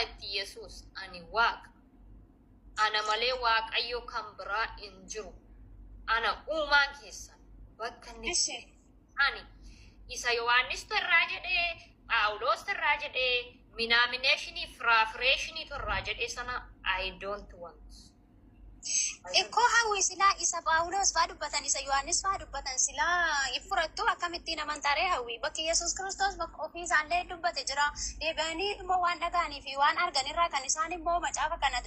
itti Yesuus ani Waaqa. Ana malee Waaqayyo kan biraa hin jiru. Ana uumaan keessan bakka inni Ishi. ani isa Yohaannistu irraa jedhee Phaawulostu irraa jedhee minaaminashinii firaafireeshiniitu irraa jedhee sana I don't want. Ikkoo hawwi silaa isa Phaawulos faa dubbatan isa Yohaannis faa dubbatan silaa hin fudhattu akkamittiin amantaaree hawwi bakki Yesuus Kiristoos bakka ofii isaallee dubbate jira deebi'anii immoo waan dhaga'anii fi waan argan irraa kan isaan immoo macaafa kana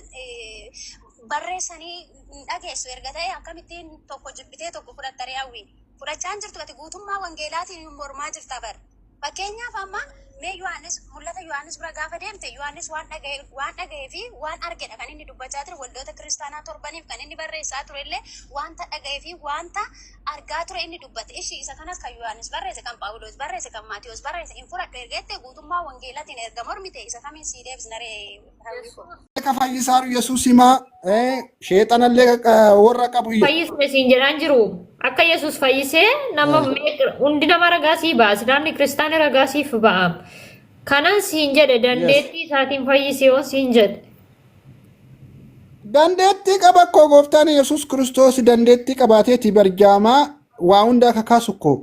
barreessanii hin dhageessu erga ta'e akkamittiin tokko jibbitee tokko fudhattaree hawwi fudhachaa hin jirtu ati guutummaa wangeelaatiin mormaa jirta bar. Fakkeenyaaf amma mee Yohaannis mul'ata Yohaannis bira gaafa deemte Yohaannis waan dhaga'e waan dhaga'ee fi waan argedha kan inni dubbachaa ture waldoota kiristaanaa torbaniif kan inni barreessaa ture illee wanta dhaga'ee fi wanta argaa ture inni dubbate. Ishi isa kanas kan Yohaannis barreesse kan Phaawulos barreesse kan Maatiyos barreesse hin fudhadhu erga jette guutummaa wangeelatiin erga mormite isa kamiin sii deebisna ree hawwii koo. Ka fayyisaaru Yesuus himaa sheexanallee warra qabu iyya. Fayyisne siin jedhaan jiru. Akka Yesuus fayyisee nama hundi nama ragaa sii ba'a. Islaamni kiristaanni ragaa siif ba'a. Kanan siin jedhe dandeettii isaatiin fayyise yoo siin jedhe. Dandeettii qaba koo gooftaan Yesuus Kiristoos dandeettii qabaateeti barjaamaa waa hundaa kakaasu koo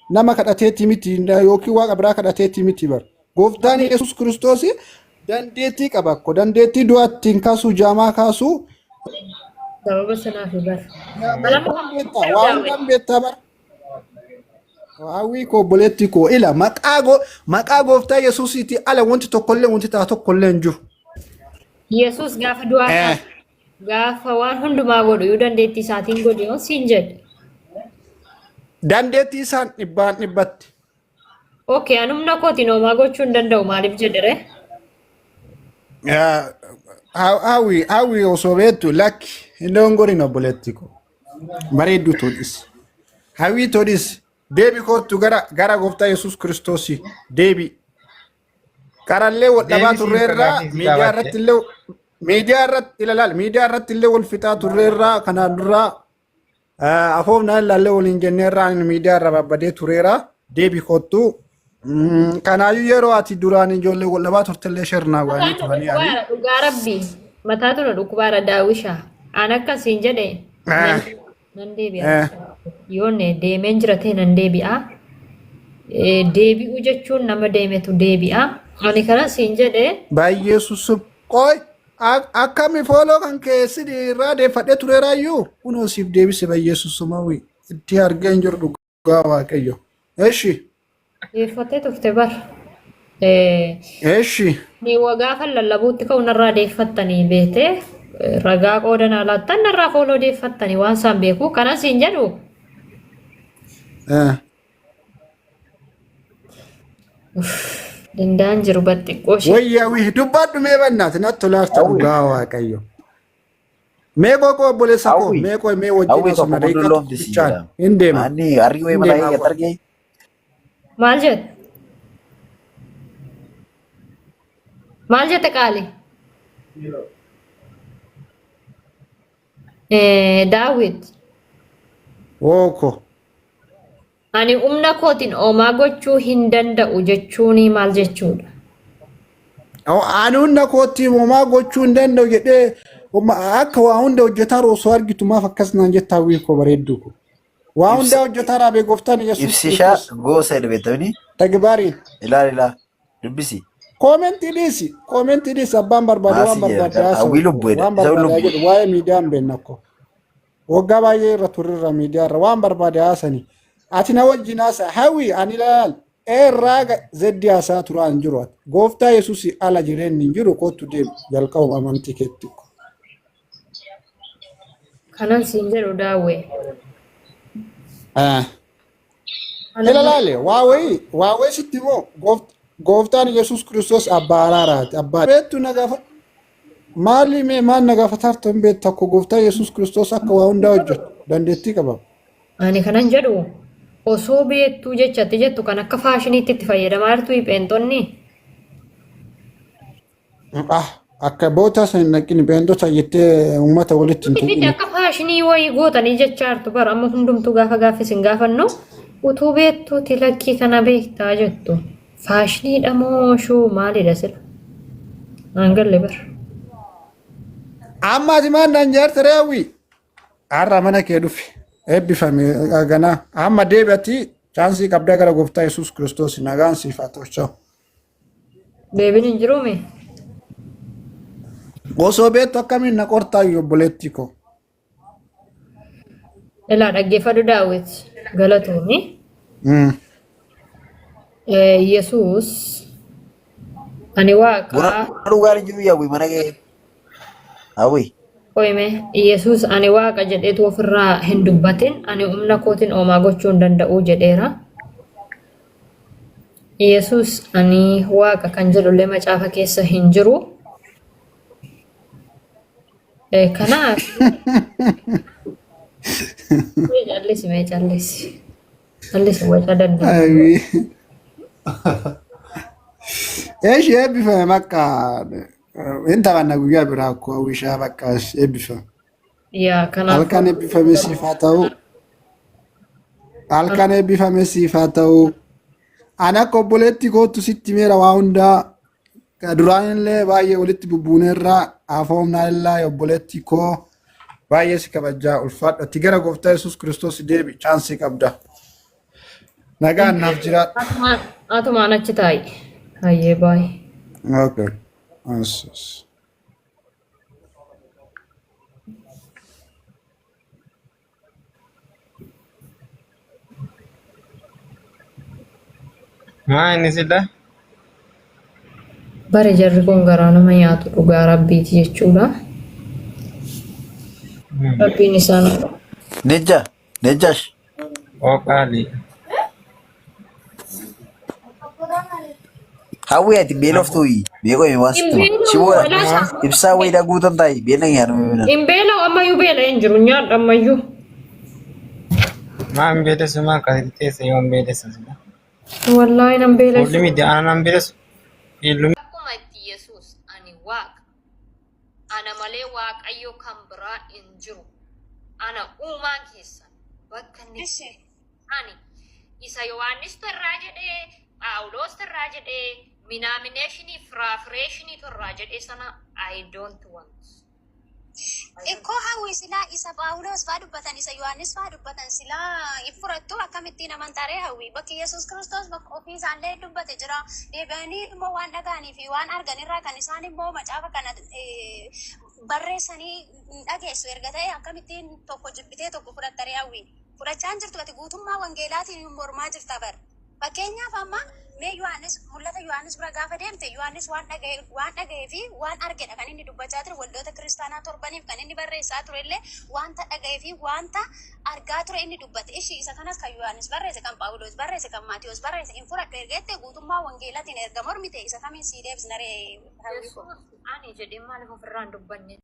nama kadhateeti miti yookiin waaqa biraa kadhateeti miti bar. Gooftaan Yesuus Kiristoos dandeettii qaba koo dandeettii du'a ittiin kaasuu jaamaa kaasuu Sababa sanaaf bar. Waa hundaan beektaa bar. Hawwii koo obboleettii koo ila maqaa go maqaa gooftaa Yesuusiitii ala wanti tokkollee wanti ta'a tokkollee hin jiru. Yesuus gaafa du'aa kaasu gaafa waan hundumaa godhu yoo dandeettii isaatiin godhe yoo siin jedhe. Dandeettii isaan dhibbaan dhibbatti. Okay, an humna kootiin homaa gochuu hin danda'u maaliif jedhere? Hawwi hawwi osoo beektu lakki hin dogongorin obboleettii koo. Bareedduu too dhis. Hawwii too dhis. Deebi koottu gara gara gooftaa Yesuus Kiristoosii deebi. Qarallee wal dhabaa Deebi siif turreerraa gaaffii si miidiyaa gaafatte. irratti illee miidiyaa irratti ilalaal miidiyaa irratti illee wal fixaa turreerraa kanaan duraa afoof naan ilaallee waliin jenneerraa ani miidiyaa irra babbadee tureera deebi koottu. Kanaayyuu yeroo ati duraan ijoollee wal dhabaa turtellee shirnaa godhanii Mataatu turanii ani. dhukkubaara dhugaa rabbi. Mataatu na dhukkubaara daawwisha. An akkasiin jedhe nan nan deebi'a. Yoon deemeen jira ta'e nan deebi'a. Deebi'uu jechuun nama deemetu deebi'a. Ani kana siin jedhe Baay'ee susub. Qoy akkami fooloo kan keessi irraa deeffadhee tureeraayyuu kunoo siif deebise baay'ee susumawwi itti argee hin jiru dhugaa waaqayyo. Eshi deeffattee turte bar. Eshi Ni gaafa lallabuutti ka'u narraa deeffattanii beetee ragaa qooda naa laattan narraa fooloo deeffattanii waan isaan beeku. Kana siin jedhu danda'an jiru xiqqoo ishee. Wayyaa wii dubbadhu mee bannaati natti tolaarta Hawwi. dhugaa waaqayyo. Mee qoqoo obboleessa koo Hawwi. mee qoy mee wajjin Hawwi osoo tokko na daqiiqaa gudulloomti si tokkichaan jedhama. hin deema. Manni harri wayii Hin mana deemaa eeyyatti qoy. argee. Maal jette? Maal jette qaali? Daawit. Wooko. Ani humna kootiin homaa gochuu hin danda'u jechuun maal jechuudha? Ani humna kootiin homaa gochuu hin danda'u jedhee akka waa hunda hojjetaa osoo argitu maaf akkas naan jettaa hawwii koo bareedduu koo. Waa hundaa hojjetaa raabee gooftaan Yesuus Ibsishaa Kiristoos. goosa jedhe Tagbaariin. Ilaali ilaa. Dubbisi. Koomentii dhiisi. Koomentii dhiisi abbaan barbaade waan Maasii jedhe. barbaade haasa'u. Hawwii lubbuu jedhe. Waan Isa barbaade haa lubbuu. jedhu waa'ee miidiyaa hin beekna akkoo. Waggaa baay'ee irra turreerra miidiyaa irra waan barbaade haasani. Ati na wajjin haasa. Hawwi ani ilaal. Eerraa zeddi haasaa turaa hin jiru ati. Gooftaa Yesuus ala jireenyi hin jiru kottu deemi jalqabuma amantii keetti. Kanan siin jedhu daawwee. Ila laale waa wayii waa wayii sitti immoo gooftaan Yesuus Kiristoos abbaa araaraati. Abbaa beektu na gaafa maali mee maal na gaafataa hin beektu tokko gooftaan Yesuus Kiristoos akka waa hundaa hojjetu dandeettii qaba. Ani kanan jedhu osoo beektuu jechatti jettu kan akka faashiniitti itti fayyadamaa jirtu pheenxonni. Ah, akka boota san hin dhaqin beendota jettee uummata walitti hin Miti tuqin. akka faashinii wayii gootanii jechaa jirtu bara amma hundumtuu gaafa gaaffii isin gaafannu utuu beektuuti lakkii kana beektaa jettu. Faashiniidha moo shuu maalidha sila? Naan galle bar. Amma ati maal naan jaarte reewwi? Har'a mana kee dhufe. Eebbifame ganaa. Amma deebi'ati chaansii qabdaa gara gooftaa Yesuus Kiristoos nagaan siif haa ta'u. Ciao. Deebiin hin jiruumi? Osoo beektu akkamiin na qortaayyuu obboleettii koo. Ilaa dhaggeeffadhu Daawit galatoomi. Yesuus ani Buna waaqa dhugaan hin jiru yaawwi mana kee. Hawwi. qoyme Yesuus ani waaqa jedheetu ofirraa hin dubbatin ani humna kootiin oomaa gochuu hin danda'u jedheera. Yesuus ani waaqa kan jedhullee macaafa keessa hin jiru. Kanaaf mee callisi mee callisi. Callisi waca danda'a. Ayii. Eeshi eebbifame bakka hin taphanna guyyaa biraa akkoo hawwishaa bakka eebbifame. Yaa kanaafuu Halkan eebbifame siif haa ta'u. Halkan eebbifame siif haa ta'u. Ani akka obboleetti kootu sitti meera waa hundaa. Duraan illee baay'ee walitti bubbuuneerraa hafoomnaa illaa obboleetti koo baay'ee si kabajaa ulfaadhu. Ati gara gooftaa Yesuus Kiristoos deebi chaansii qabda. Nagaan naaf jiraadhu. Atumaan achi taa'i. Hayyee baay'ee. Okay. As, as. Maa inni sila? Bare jarri kun garaa nama nyaatu dhugaa rabbiiti jechuudha. Rabbiin isaan Nejja, Nejjash. Oo qaali. Hawwi ati beeloftuuyi. Beekoo himi waan Hin sitti hima. beela'u Shiboodha. walaa Ibsaa wayiidhaa guutan taa'i. Beela nyaadhu beela. Hin beela'u ammayyuu beela hin jiru nyaadha ammayyuu. Maa hin beelessu maa akkasitti teessa yoo hin beelessu sila. Wallaahi nan Fuulli beelessu. miti aannan hin beelessu. Dhiillu Akkuma itti Yesuus ani Waaqa, ana malee Waaqayyo kan biraa hin jiru, ana uumaan keessan bakka inni Ishi. ani isa Yohaannistu irraa jedhee, Phaawulostu irraa jedhee, minaamineeshinii firaafireeshiniitu irraa jedhee sana I don't want. Ikkoo hawwi silaa isa Phaawulos faa dubbatan isa Yohaannis faa dubbatan silaa hin fudhattu akkamittiin amantaaree hawwi bakki Yesuus Kiristoos bakka ofii isaallee dubbate jira deebi'anii immoo waan dhaga'anii fi waan argan irraa kan isaan immoo macaafa kana barreessanii hin dhageessu erga ta'e akkamittiin tokko jibbitee tokko fudhattaree hawwi fudhachaa hin jirtu ati guutummaa wangeelaatiin mormaa jirta bar. Fakkeenyaaf amma mee Yohaannis mul'ata Yohaannis bira gaafa deemte Yohaannis waan dhaga'e waan dhaga'ee fi waan argedha kan inni dubbachaa ture waldoota kiristaanaa torbaniif kan inni barreessaa ture illee wanta dhaga'ee fi wanta argaa ture inni dubbate. Ishi isa kanas kan Yohaannis barreesse kan Phaawulos barreesse kan Maatiyos barreesse hin fudhadhu erga jette guutummaa wangeelatiin erga mormite isa kamiin sii deebisna ree hawwii koo. Yesuus ani jedhee maaliif ofirraa hin dubbanne?